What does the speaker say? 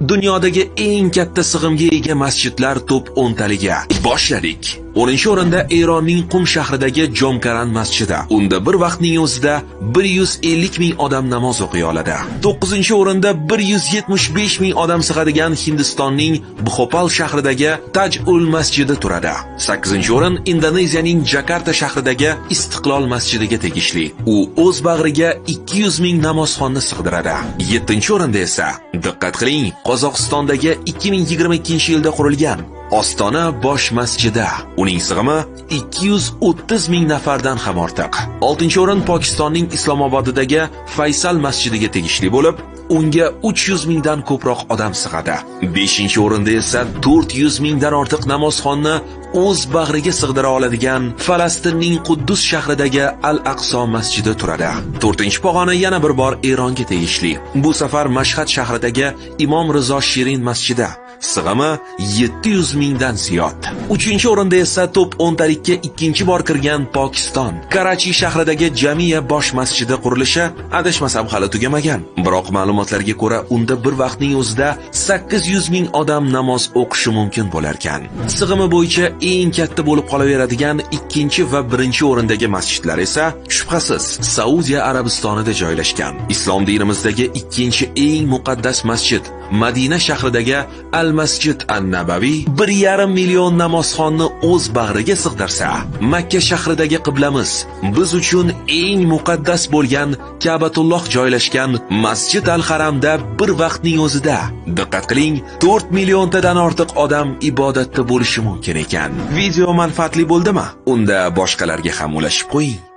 Dunyodagi eng katta sig'imga ega masjidlar top 10 taligi. Boshladik. 10-o'rinda Eronning Qum shahridagi Jomkaran masjidi. Unda bir vaqtning o'zida 150 ming odam namoz o'qiy oladi. 9-o'rinda 175 ming odam sig'adigan Hindistonning Bhopal shahridagi Taj-ul masjidi turadi. 8-o'rin Indoneziyaning Jakarta shahridagi Istiqlol masjidiga tegishli. U o'z bag'riga 200 ming namozxonni sig'diradi. 7-o'rinda esa, diqqat qiling, Qozog'istondagi 2022-yilda qurilgan Ostona bosh masjidi. Uning sig'imi 230 ming nafardan ham ortiq. 6-o'rin Pokistonning Islomobodidagi Faysal masjidiga tegishli bo'lib, unga 300 mingdan ko'proq odam sig'adi. 5-o'rinda esa 400 mingdan ortiq namozxonni o'z bag'riga sig'dira oladigan Falastinning Quddus shahridagi Al-Aqso masjidi turadi. 4-pog'ona yana bir bor Eronga tegishli. Bu safar Mashhad shahridagi Imom Rizo Shirin masjidi. Sig'imi 700 mingdan ziyod. 3-o'rinda esa top 10 talikka ikkinchi bor kirgan Pokiston. Karachi shahridagi Jamia bosh masjidi qurilishi adashmasam hali tugamagan. Biroq ma'lumotlarga ko'ra unda bir vaqtning o'zida 800 ming odam namoz o'qishi mumkin bo'lar ekan. Sig'imi bo'yicha eng katta bo'lib qolaveradigan ikkinchi va birinchi o'rindagi masjidlar esa shubhasiz Saudiya Arabistonida joylashgan. Islom dinimizdagi ikkinchi eng muqaddas masjid Madina shahridagi Al-Masjid An-Nabaviy 1,5 million namozxonni o'z bag'riga sig'dirsa, Makka shahridagi qiblamiz biz uchun eng muqaddas bo'lgan Ka'batulloh joylashgan Masjid Al-Haramda bir vaqtning o'zida, diqqat qiling, 4 milliontadan ortiq odam ibodatda bo'lishi mumkin ekan. Video manfaatli bo'ldimi? Unda boshqalarga ham ulashib qo'ying.